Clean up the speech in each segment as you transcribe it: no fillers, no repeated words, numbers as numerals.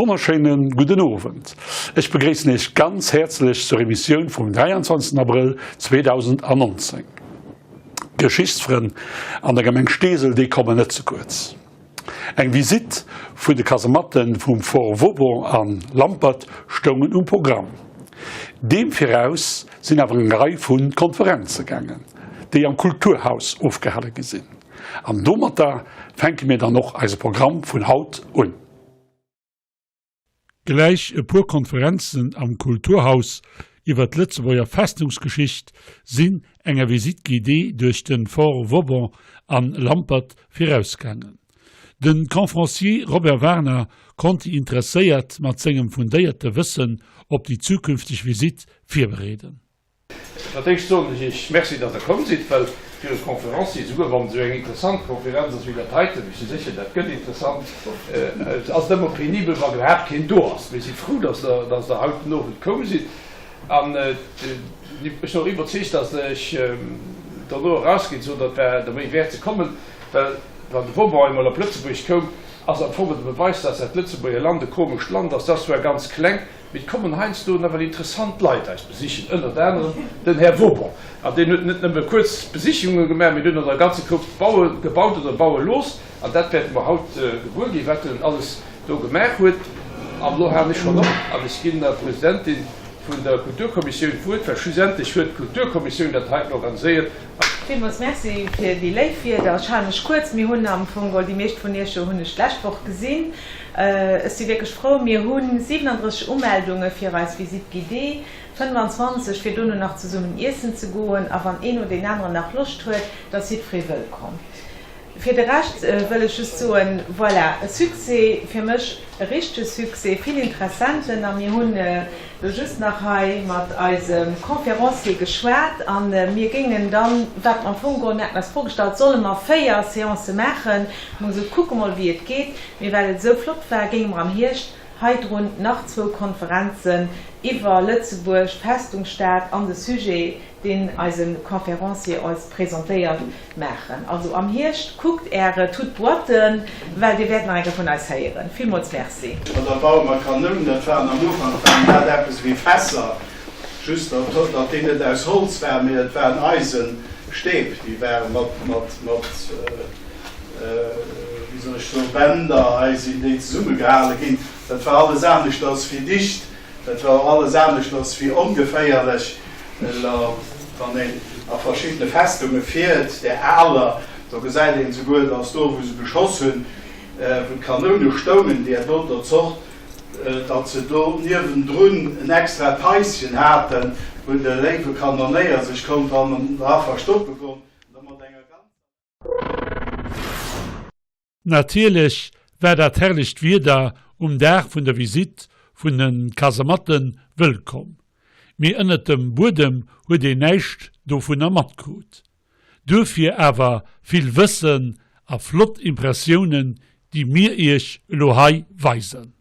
wonnerschéine gudden Owend. Ech begréissen Iech ganz häerzlech zur Emissioun vum 23 Abrëll 2019. D'Geschichtsfrënn an der Gemeng Steesel, déi kommen net ze kuerz. Eng Visitt vun de Kasematten vum Fort Vauban an Lampert stoungen um Programm. Deem viraus sinn awer eng Rei vu Konferenze gaangen, déi am Kulturhaus ofgehale gi sinn. An domatter fänke mir dann och eise Programm vun haut un. Gläich e puer Konferenzen am Kulturhaus iwwer d'Lëtzebuerger Festungsgeschicht sinn enger Visite guidée duerch de Fort Vauban an Lampert virausgaangen. De Conférencier Robert Warner konnt déi Interesséiert mat sengem fundéierte Wëssen op déi zukünfteg Visite virbereeden. Fir d'éischt soen ech Iech Merci, datt Der komm sidd, well fir e Conférencier, souguer wann et esou eng interessant Konferenz ass wéi dat heiten, ech si sécher, dat gëtt interessant, ass et ëmmer penibel, wann iwwerhaapt keen do ass. Mir si frou, datt Der, datt Der haut den Owend komm sidd an ech sinn och iwwerzeegt, datt Der Iech dono erausgitt, sot, dat war der Méi wäert ze kommen, well wann de Vauban eemol op Lëtzebuerg koum, ass am Fong de Beweis, datt dat Lëtzebuerger Land e komescht Land ass. Dat ass zwar ganz kleng, Mee et kommen heiansdo nawell interessant Leit eis besichen, ënnert anerem den Här Vauban. An deen huet net nëmme kuerz Besichunge gemaach, mee deen huet och e ganze Koup baue gebaut oder baue looss. An dat wäerte mer haut gewuer ginn, wat en alles do gemaach huet. An elo halen ech schonn op an ech ginn der Presidentin vun der Kulturkommissioun d'Wuert, well schlussendlech huet d'Kulturkommissioun dat heiten organiséiert. Villmools Merci fir déi léif Wierder. Ech hale mech kuerz. Mir hunn am Fong geholl, déi meescht vun Iech hunn ech d'lescht Woch gesinn. Ech si wierklech frou. Mir hu 37 Umeldunge fir eis Visite guidée, 25 fir dono nach zesummen iessen ze goen. A wann een oder deen aneren nach Loscht huet, da ass jiddweree wëllkomm. Fir de Rescht wëll ech just soen, voilà, e Succès, fir mech e richtege Succès, vill Interessenten. A mir hunn elo just nach hei mat eisem Conférencier geschwat a mir géingen dann, wat mer am Fong geholl, mir haten eis d'Fro gestallt, solle mer 4 Seancë maachen? Mir hu gesot, kucke mol wéi et geet. Mee well et esou flott war, géinge mer am Hierscht heidrun nach zwou Konferenzen iwwer Lëtzebuerg, d'Festungsstad an de Sujet, deen eise Conférencier eis presentéiert, maachen. Also am Hierscht, kuckt Äre Toutes-Boîten, well Dir wäert nach eng Kéier vun eis héieren. Villmools Merci. An da baue mer Kanounen, dat waren am Ufank waren dat eppes ewéi Fässer, just datt datt déi net aus Holz waren, mee et waren Eisenstäb, déi ware mat mat mat wéi soll ech soen, Bänder, hei sinn déi zesummegehale ginn. Dat war alles aneschters wéi dicht, dat war och alles aneschters wéi ongeféierlech. Well wann een a verschiddene Festunge fiert, där aler, do gesäit een esouguer, datt do, wou se geschoss hunn, wou d'Kanoune stoungen, där doter Zort, datt se do niewendrun en extrat Haischen haten, wou de léiwe Kanonéier sech konnt hannendra verstoppe goen. Natierlech war dat herrlecht Wieder um Dag vun der Visitt vun de Kasematte wëllkomm, mee ënnert dem Buedem huet een näischt dovunner matkrut. Duerfir awer vill Wëssen a flott Impressiounen, déi mir iech elo hei weisen.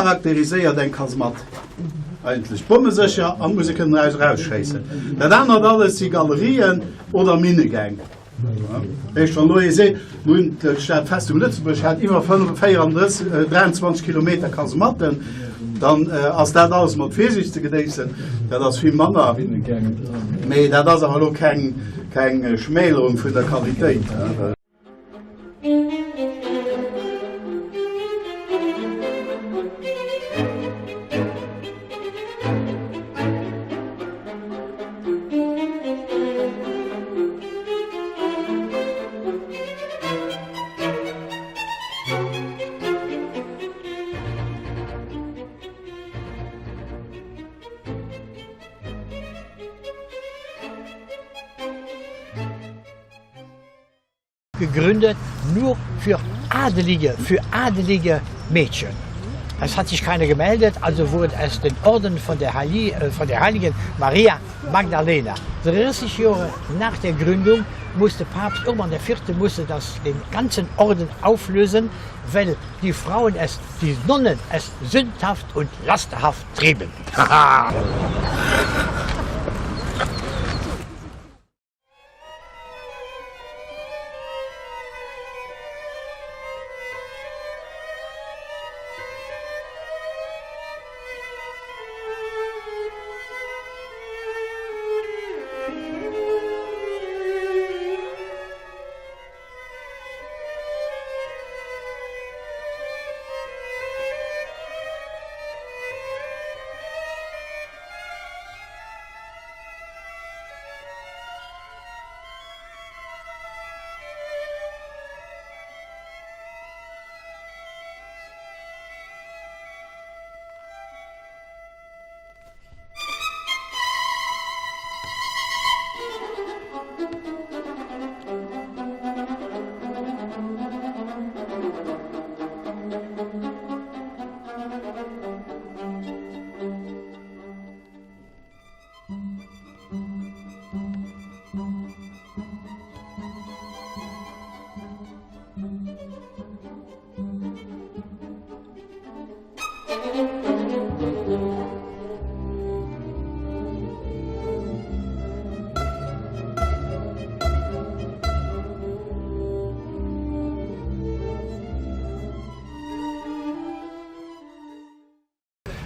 charakteriséiert eng Kasematt eigentlech, Bommesécher an et muss ee kënnen draus erausschéissen. Dat anert alles si Galerien oder Minnegäng. Éischt wann elo ee seet, mir hunn d'Stad Festung Lëtzebuerg hat iwwer 34, 23 Kilometer Kasematten, dann ass dat alles mat Virsiicht ze genéissen. Dat ass vill manner, mee dat ass awer elo keng keng Schmälerung vun der Qualitéit. Gegründet nur für adelige, für adelige Mädchen. Es hat sich keiner gemeldet, also wurde es den Orden von der, Heili, äh, von der heiligen Maria Magdalena. 30 Jahre nach der Gründung musste Papst Urban IV. musste das, den ganzen Orden auflösen, weil die Frauen es, die Nonnen es sündhaft und lasterhaft trieben. Haha!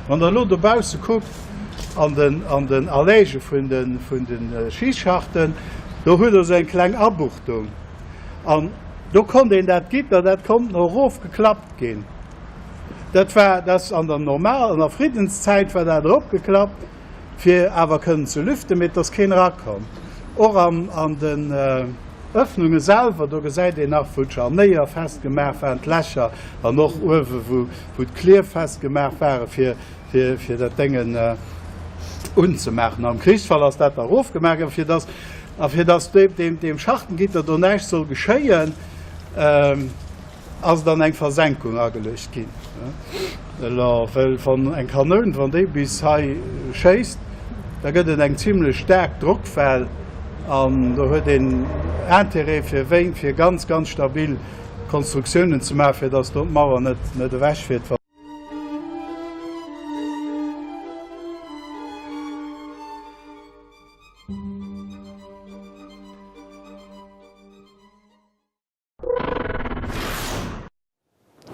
Wann Der elo dobausse kuckt an den, an den Allège vun de, vun de Schießscharten, do hutt Der esou eng kleng Abuchtung. An do konnt een dat Gitter, dat konnt no erofgeklappt ginn. Dat war, dat an der normal, an der Friddenszäit war dat eropgeklappt, fir awer kënnen ze lüften, mee et ass keen erakomm. Och an, an den Öffnunge selwer, do gesäit een nach, wou d'Scharnéier festgemaach waren, d'Lächer, an och uewe wou, wou d'Klierf festgemaach ware fir, fir, fir dat Déngen unzemaachen. Am Krichsfall ass dat da erofgemaach ginn, fir dass, a fir dass deem, deem, deem Schachtengitter do näischt soll geschéien. Ass dann eng Versenkung ageluecht ginn. Elo, well wann eng Kanoun, wann déi bis hei schéisst, da gëtt et eng zimlech staark Drockwell an do huet een Intérêt fir wéi fir ganz, ganz stabil Konstruktiounen ze maachen, fir datt do d'Mauer net, net ewechfiert.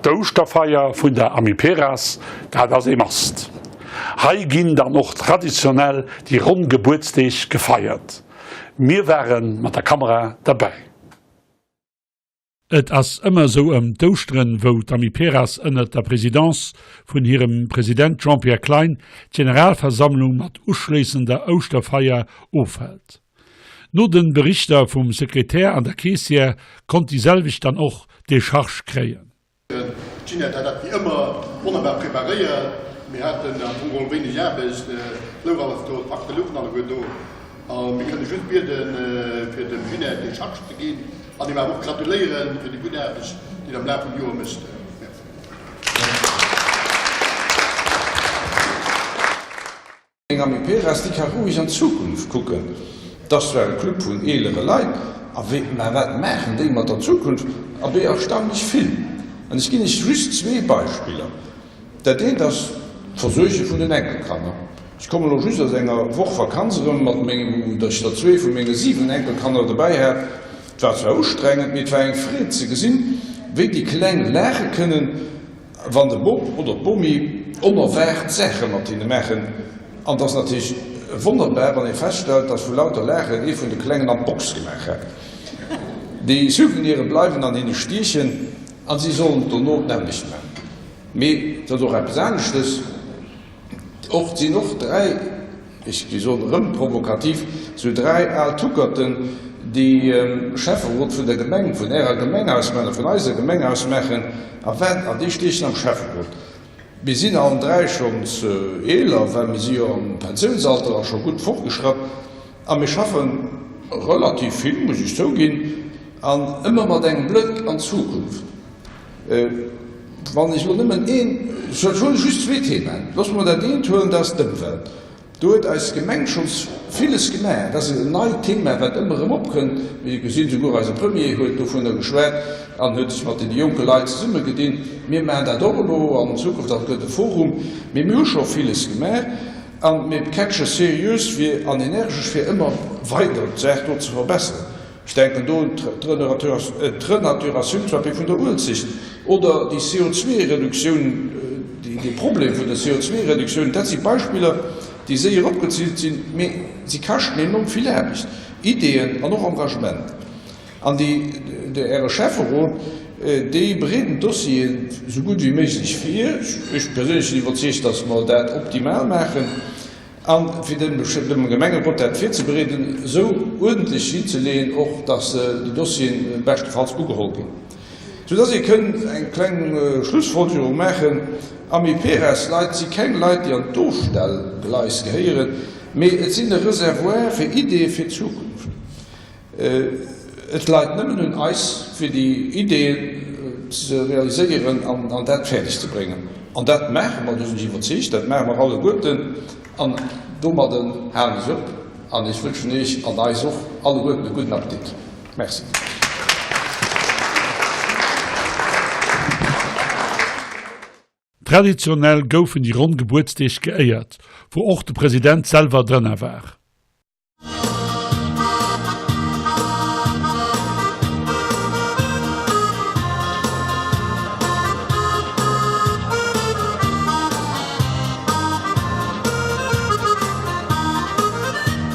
D'Ouschterfeier vun der Amiperas, dat ass ee Must. Hei ginn dann och traditionell déi ronn Gebuertsdeeg gefeiert. Mir ware mat der Kamera derbäi. Et ass ëmmer esou ëm d'Ouschteren, wou d'Amiperas ënnert der Presidence vun hirem President Jean-Pierre Klein d'Generalversammlung mat uschléissender Ouschterfeier ofhält. No den Berichter vum Sekretär an der Keessière konnt déi selwecht dann och Décharge kréien. D'Ginette hat dat wéi ëmmer wonnerbar preparéiert. Mir haten am Fong geholl wéineg Aarbecht, et louch alles do, d'Akte louchen alleguer do. A mir kënne just bieden, fir dem Ginette Décharge ze ginn an him awer och gratuléieren fir déi gutt Aarbecht, déi en am Laf vum Joer mécht. Merci. Eng Amiperas, déi ka roueg an d'Zukunft kucken. 't ass zwar e Club vun eelere Leit, a wéi, mä wat maachen déi mat der Zukunft? Abee, erstaunlech vill. An ech ginn Iech just zwee Beispiller. Dat eent ass d'Versuerge vun den Enkelkanner. Ech kommen elo just aus enger Woch Vakanz erëm mat mengem, wou ech der zwee vu menge 7 Enkelkanner dobäi hat. Et war zwar ustrengend, mee et war eng Freed ze gesinn, wéi déi Kleng laache kënnen, wann de Bop oder d'Bomi onerwaart Saache mat hinne maachen. An et ass natierlech wonnerbar, wann ee feststellt, dass vu lauter Laachen ee vun de Klengen an d'Box gemaach hat. Déi Souvenire bleiwen an hinne stiechen a si sollen et dono d'nämmlecht maachen. Mee et ass och eppes aneschtes. Och sinn och 3, ech soen erëm provokativ, sou 3 al Tuckerten, déi Schäfferot vun der Gemeng, vun Ärer Gemeng ausmaachen, vun eiser Gemeng ausmaachen, a wat, an déi stiechen am Schäfferot. Mir sinn allen 3 schonns eeler, well mir si jo am Pensiounsalter a scho gutt fortgeschratt, a mir schaffe relativ vill, muss ech zouginn, an ëmmer mat engem Blëck an d'Zukunft. Wann ech elo nëmmen een, ech huele just zwee Themaen, loosse mer dat eent huelen, dat ass d'Ëmwelt. Do huet eis Gemeng schonns villes gemaach. Dat ass en neit Thema, wat ëmmer erëm opkënnt. Mir gesinn, souguer eise Premier huet dovunner geschwat an huet sech mat deene jonke Leit zesummegedinn. Mir maachen dat och elo an Zukunft, dat gëtt e Forum. Mee mir hu scho villes gemaach a mir kätsche seriös fir an energesch fir ëmmer weider d'Saach do ze verbesseren. Ech denken do un d'Renaturatioun zum Beispill vun der Uelzecht oder déi CO2-Reduktioun, dee Problem vun der CO2-Reduktioun. Dat si Beispiller, déi séier opgezielt sinn, mee si kaschten enorm vill Aarbecht, Ideeën an och Engagement. An déi, Äre Schäfferot, déi bereeden d'Dossieren esou gutt wéi méiglech vir. Ech perséinlech sinn iwwerzeegt, datt mer dat optimal maachen. A fir dem Gemengerot dat virzebereeden, esou uerdentlech hinzeleeën och, dass déi Dossieren beschtefalls ugeholl ginn, soudass ee kënn eng kleng Schlussfolgerung maachen, Amiperas-Leit si keng Leit, déi an d'Ofstellgleis gehéieren, mee et sinn e Reservoir fir Ideeë fir d'Zukunft. Et leit nëmmen un eis, fir déi Ideeën ze realiséieren an dat fäerdeg ze bréngen. An dat maache mer, do sinn ech iwwerzeegt, dat maache mer alleguerten. An domadden halen ech op an ech wënschen Iech an eis och alleguerten e gudden Appetit. Merci. Traditionell goufen déi ronn Gebuertsdeeg geéiert, wou och de President selwer drënner war.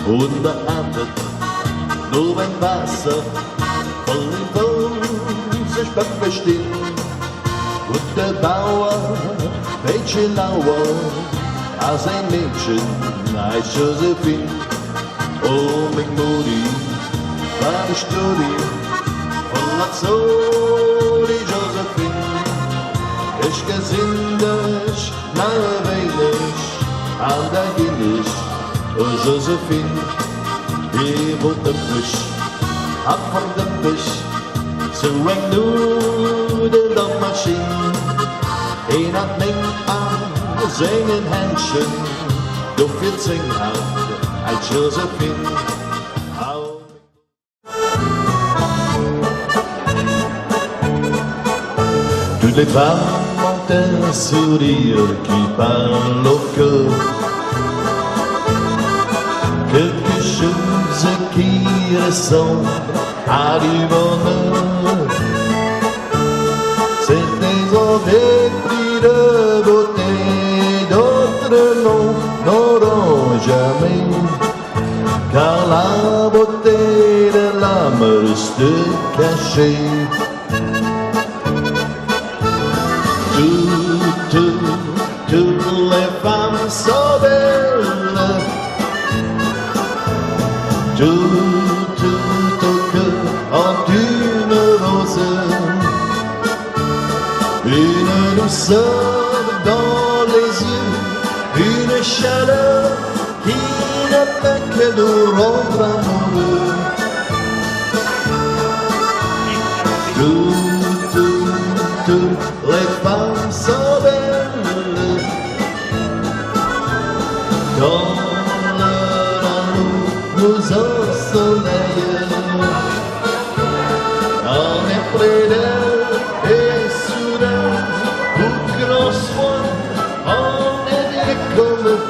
Un der Atert no beim Waasser voll wouseg Bëppe stinn, huet de Bauer Méidche Lauer a säin Meedchen eis Josephine. O meng Modi, wat ech do dinn, voller Zodi Josephine, ech gesinn dech nach e wéineg an da ginn ech, o Josephine. Hie wollt ëppeg, hat vam Dëppech sou eng Nudeldampmaschinn. Hien hat meng a sengen Händchen, dofir zéng hat eis Josephine. Toutes les femmes ont un sourire qui parle au cœur Quelque chose qui ressemble à du bonheur Certains ont des prix de beauté D'autres non n'auront jamais Car la beauté de l'âme reste cachée Toutes, toutes les femmes sont belles Toutes, au cœur ont une rose Une douceur dans les yeux Une chaleur qui ne peut que nous rendre amoureux Toutes, toutes les femmes sont belles Quand leur amour nous ensoleille On est près d'elles et soudain, où que l'on soit.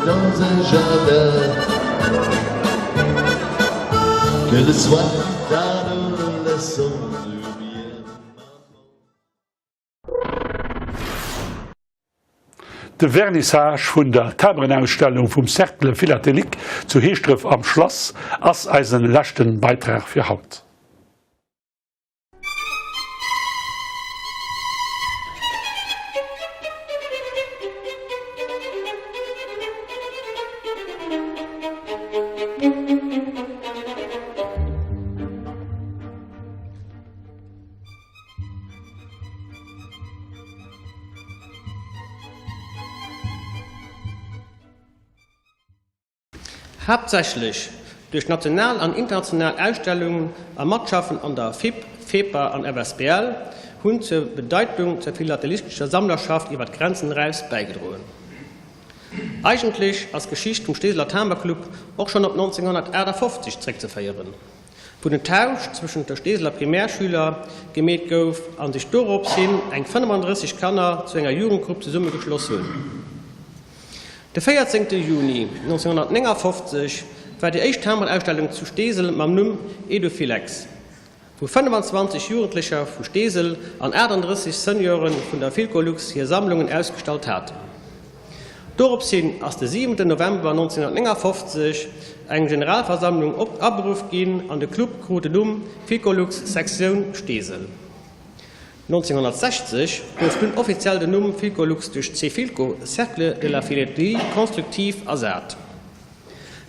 dans un jardin. Que le soir d'adolescent devienne De Vernissage vun der Timbrenausstellung vum Cercle Philatélique zu Heeschdref am Schlass ass eisen leschten Beitrag fir haut. Haaptsächlech duerch national an international Ausstellungen a Matschaffen an der FIP, FEPA an FSBL hunn zur Bedeitung zur philatelistescher Sammlerschaft iwwer d'Grenzen eraus bäigedroen. Eigentlech ass d'Geschicht vum Steeseler Timberclub och schonn op 1958 zréckzeféieren. wou den Tausch zwëschent de Steeseler Primärschüler gemeet gouf an sech dorops hin eng 35 Kanner zu enger Jugendgrupp zesummegeschloss hunn. De 14 Juni 1959 war déi éischt Timbre-Ausstellung zu Steesel mam Numm Eduphilex, wou 25 Jugendlecher vu Steesel an 38 Seniore vun der Philcolux hir Sammlungen ausgestallt haten. Doropshin ass de siwenten November 1959 eng Generalversammlung op aberuff ginn an de Club krut den Numm Ficolux Sektioun Steesel. 1960 gouf dunn offiziell den Numm Ficolux duerch Cefilco, Cercle de la Philatélie Constructive ersat.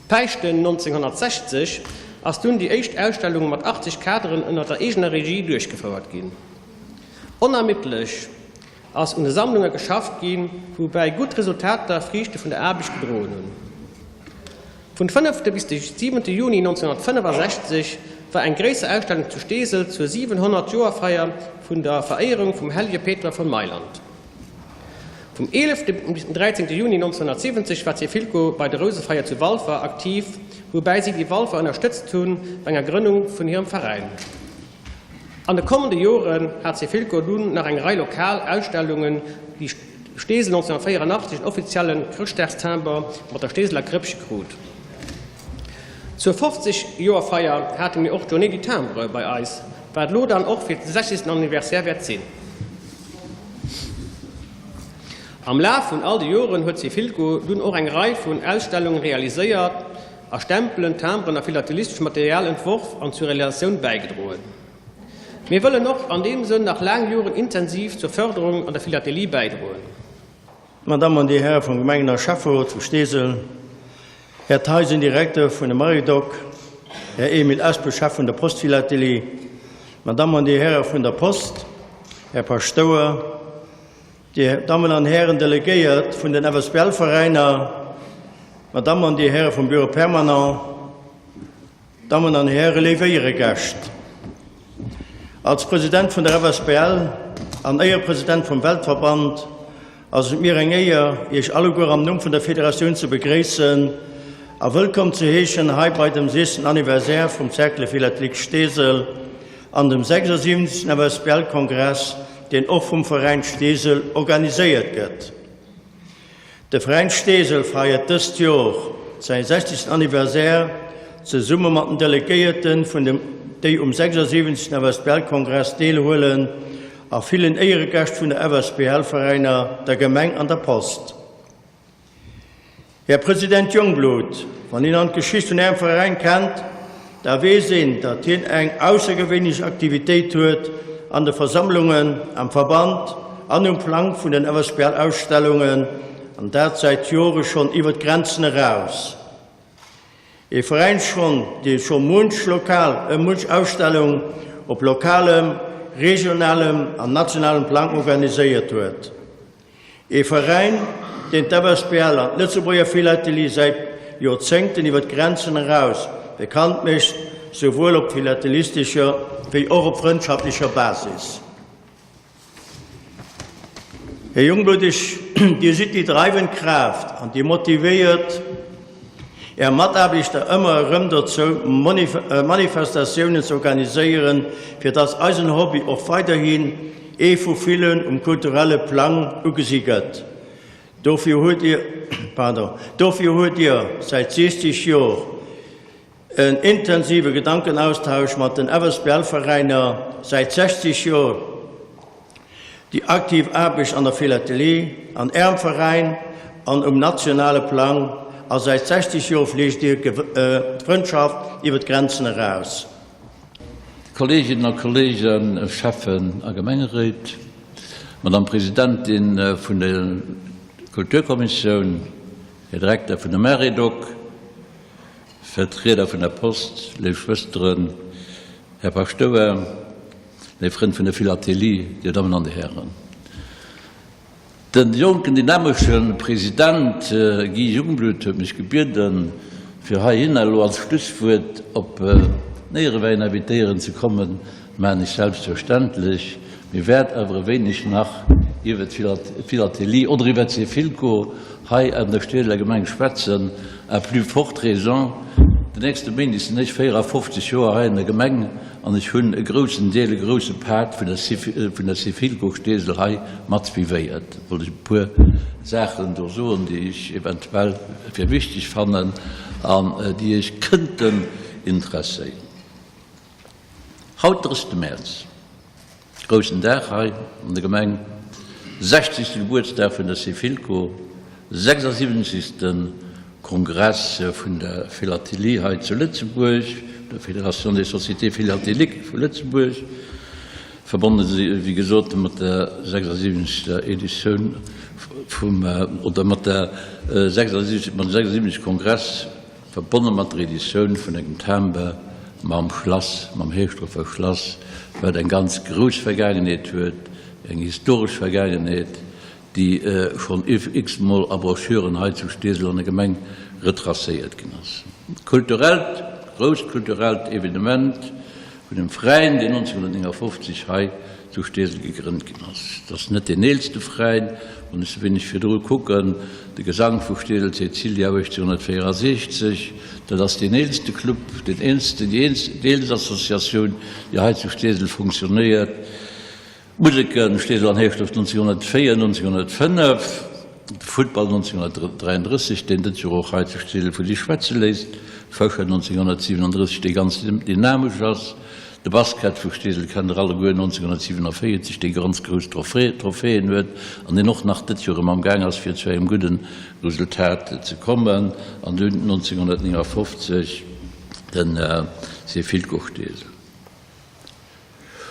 Päischten 1960 ass dunn déi éischt Ausstellung mat 80 Kaderen ënner der eegener Regie duerchgefouert ginn. Onermiddlech ass un de Sammlunge geschafft ginn, woubäi gutt Resultater Friichte vun der Aarbecht gedroen hunn. Vun fënnefte bis de siwente Juni 1965 war eng gréisser Ausstellung zu Steesel zur 700. Joerfeier vun der Veréierung vum Hellege Peter von Mailand. Vum eelefte bis den dräizéngte Juni 1970 war Cefilco bei der Rousefeier zu Walfer aktiv, woubäi si déi Walfer ënnerstëtzt hunn bei enger Grënnung vun hirem Veräin. An de kommende Joren hat Cefilco dunn nach eng Rei lokal Ausstellungen, déi Steesel 1984 en offizielle Chrëschtdagstimber mat der Steeseler Krëppche krut. Zur 50 Joer Feier hate mir och d'Journée du Timbre bei eis, wat elo dann och fir de 60. Anniversaire wäert sinn. Am Laf vun all de Joren huet Cefilco dunn och eng Rei vun Ausstellungen realiséiert a Stempelen, Timberen a philatelisteschem Material entworf an zur Realisatioun bäigedroen. Mir wëllen och an deem Sënn nach laang Joren intensiv zur Fërderung an der Philatelie bäidroen. D'Madame an déi Häre vum Gemengen a Schäfferot vu Steesel, Här Theisen, Direkter vun dem Maridoc, Här Emile Aspel, Chef vun der Postphilatelie, d'Madame an déi Häre vun der Post, Här Paschtouer, Dir Dammen an Hären Delegéiert vun den FSBL-Veräiner, Madame an Dir Häre vum Bureau permanent, Dammen an Häre, léif Éieregäscht. Als President vun der FSBL an Éierepresident vum Weltverband ass et mir eng Éier, Iech alleguer am Numm vun der Federatioun ze begréissen a wëllkomm ze heeschen hei bei dem 6. Anniversaire vum Cercle Philatelique Steesel an dem 76. FSBL-Kongress, deen och vum Veräin Steesel organiséiert gëtt. De Veräin Steesel feiert dëst Jor säi 60. Anniversaire zesumme mat den Delegéierten vun dem déi um 76. FSBL-Kongress deelhuelen a villen Éieregäscht vun der FSBL-Veräiner, der Gemeng an der Post. Här President Jungblut, wann een an d'Geschicht vun Ärem Veräin kennt, da weess een, datt hien eng aussergewéinlech Aktivitéit huet an de Versammlungen, am Verband an um Plang vun den FSPL-Ausstellungen, an dat säit Jore schonn iwwer d'Grenzen eraus. Ee Veräin schonn, dee scho munch lokal, munch Ausstellung op lokalem, regionalem an nationalem Plang organiséiert huet. Ee Veräin, deen d'FSPL an d'Lëtzebuerger Philatelie säit Joerzéngten iwwer d'Grenzen eraus bekannt mécht, souwuel op philatelistescher wéi och op frëndschaftlecher Basis. Här Jungblut, ech, Dir sidd déi dreiwend Kraaft an Dir motivéiert Är Mataarbechter ëmmer erëm dozou, Manifestatiounen ze organiséieren, fir dass eisen Hobby och weiderhin ee vu villen um kulturelle Plang ugesi gëtt. Dofir huet Dir. Pardon, dofir huet Dir säit 60 Jor en intensive Gedankenaustausch mat den FSBL-Veräiner, säit 60 Jor déi aktiv Aarbecht an der Philatelie an Ärem Veräin an um nationale Plang a säit 60 Jor fleegt Dir d'Frëndschaft iwwer d'Grenzen eraus. Kolleeginnen a Kolleegen, Schäffen a Gemengeréit, Madame Presidentin vun der Kulturkommissioun, Här Direkter vun der Maredoc, Vertrieder vun der Post, léif Schwësteren, Här Paschtouer, léif Frënn vun der Philatelie, Dir Dammen an Dir Hären. De jonken dynamesche President Guy Jungblut huet mech gebieden, fir heihinner elo als Schlusswuert op d'Néierewäin invitéieren ze kommen. Maachen ech selbstverständlech, mee wäert awer e wéineg nach iwwer d'Philatelie oder iwwer d'Cefilco hei an der Steeseler Gemeng schwätzen, à plus forte raison, den nächste Méindeg sinn ech 54 Joer hei an der Gemeng an ech hunn e groussen Deel, e grousse Part vun der Cefilco Steesel hei mat suivéiert. Da wollt ech e puer Saachen do soen, déi ech eventuell fir wichteg fannen an déi Iech kënnten interesséieren. Haut 30 Mäerz, groussen Dag hei an der Gemeng, 60. Gebuertsdag vun der Cefilco, 76. Kongress vun der Philatelie hei zu Lëtzebuerg, der Fédération des Sociétés Philatéliques vu Lëtzebuerg, verbonne wéi gesot mat der 76. Editioun vum, oder mat der 76, mam 76. Kongress. Verbonne mat der Editioun vun engem Timbre mam Schlass, mam Heeschdrëffer Schlass, wat eng ganz grouss Vergaangenheet huet, eng historesch Vergaangenheet, déi schonn x-mol a Broschüren hei zu Steesel an der Gemeng retracéiert ginn ass. Kulturellt, grousst kulturellt Evenement vun dem Veräin, deen 1959 hei zu Steesel gegrënnt ginn ass. Et ass net deen eelste Veräin, wann ech e wéineg virdru kucken, de Gesank vu Steesel Cäcilia 1864, dat ass deen eelste Club, deen eelsten, déi eelst Associatioun, déi hei zu Steesel funktionéiert. D'Museken Steesel an Heeschdref 1904, 1905, de Futtball 1933, deen dëtt Joer och hei zu Steesel vu sich schwätze léisst, Fëschen 1937, dee ganz dynamesch ass, de Basket vu Steesel kennt der alleguer 1947, dee ganz grouss Trophäen huet an deen och nach dëtt Joer erëm am Gaang ass fir zu engem gudden Resultat ze kommen, an dunn 1959 den Sefilco Steesel.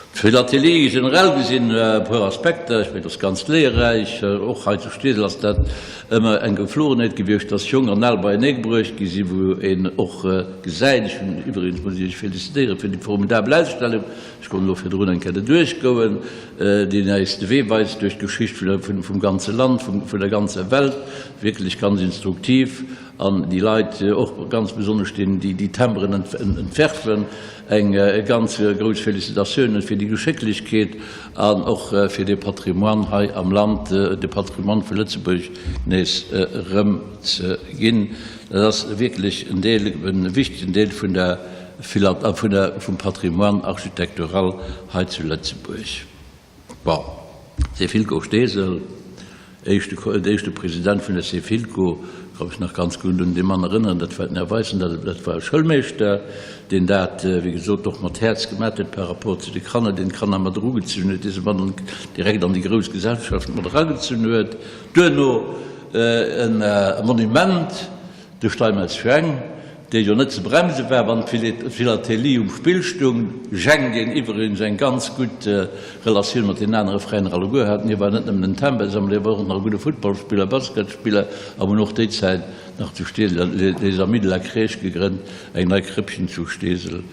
D'Philatelie generell gesinn, e puer Aspekter, ech mengen, dat ass ganz léierräich. Och hei zu Steesel ass dat ëmmer eng Geflogenheet gewiescht, dass Jonk an Al beienee gebruecht gi sinn, wou een och gesäit, ech hunn iwwregens, muss ech Iech félicitéieren fir déi formidabel Ausstellung, ech konnt elo virdrun eng Kéier derduerch goen, déi eis de Wee weist duerch d'Geschicht vum ganze Land, vun der ganzer Welt, wierklech ganz instruktiv. An déi Leit, och ganz besonnesch déi déi Timberen entwerfen, eng ganz grouss Félicitatioun fir déi Geschécklechkeet an och fir dee Patrimoine hei am Land, de Patrimoine vu Lëtzebuerg nees erëmzeginn. Dat ass wierklech en Deel, e wichtegen Deel vun der, vum Patrimoine architectural hei zu Lëtzebuerg. Bon, Sefilco Steesel, éischte, éischte President vun der Sefilco, ka mech nach ganz gutt un dee Mann erënneren, dat war den Här Weissen, dat, dat war e Schoulmeeschter, deen dat, wéi gesot, och mat Häerz gemat huet par rapport zu de Kanner, deen d'Kanner mat erugezunn huet, dee se mat an, direkt an déi grouss Gesellschaft mat eragezunn huet. Duerno e Monument. De Steinmetz Jhang, dee jo net ze bremse war, wann d'Philatelie um Spill stung. Jhang, deen iwweregens eng ganz gutt Relatioun mat den anere Veräiner alleguer hat. Hie war net nëmmen en Tempelsammler, hie war och nach e gudde Footballspiller, Basketspiller a hunn och déi Zäit nach zu Steesel Les Amis de la Crèche gegrënnt, eng nei Krëppchen zu Steesel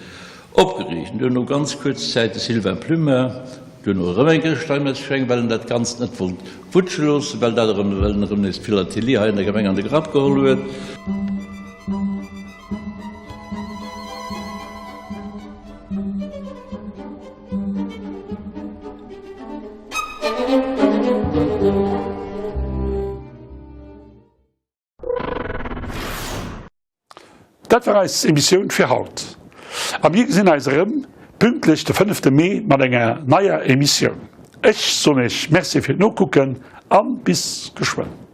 opgeriicht. Duerno ganz kuerz Zäit de Sylvain Plumer. Duerno erëm eng Kéier Steinmetz Schwäng, well en dat Ganzt net wollt wutsche loossen, well dat erëm, well en erëm nees d'Philatelie hei an der Gemeng an de Grapp geholl huet. Dat war eis Emissioun fir haut a mir gesinn eis erëm pünktlech de fënnefte Mee mat enger neier Emissioun. Ech soen iech Merci fir d'Nokucken an bis geschwënn.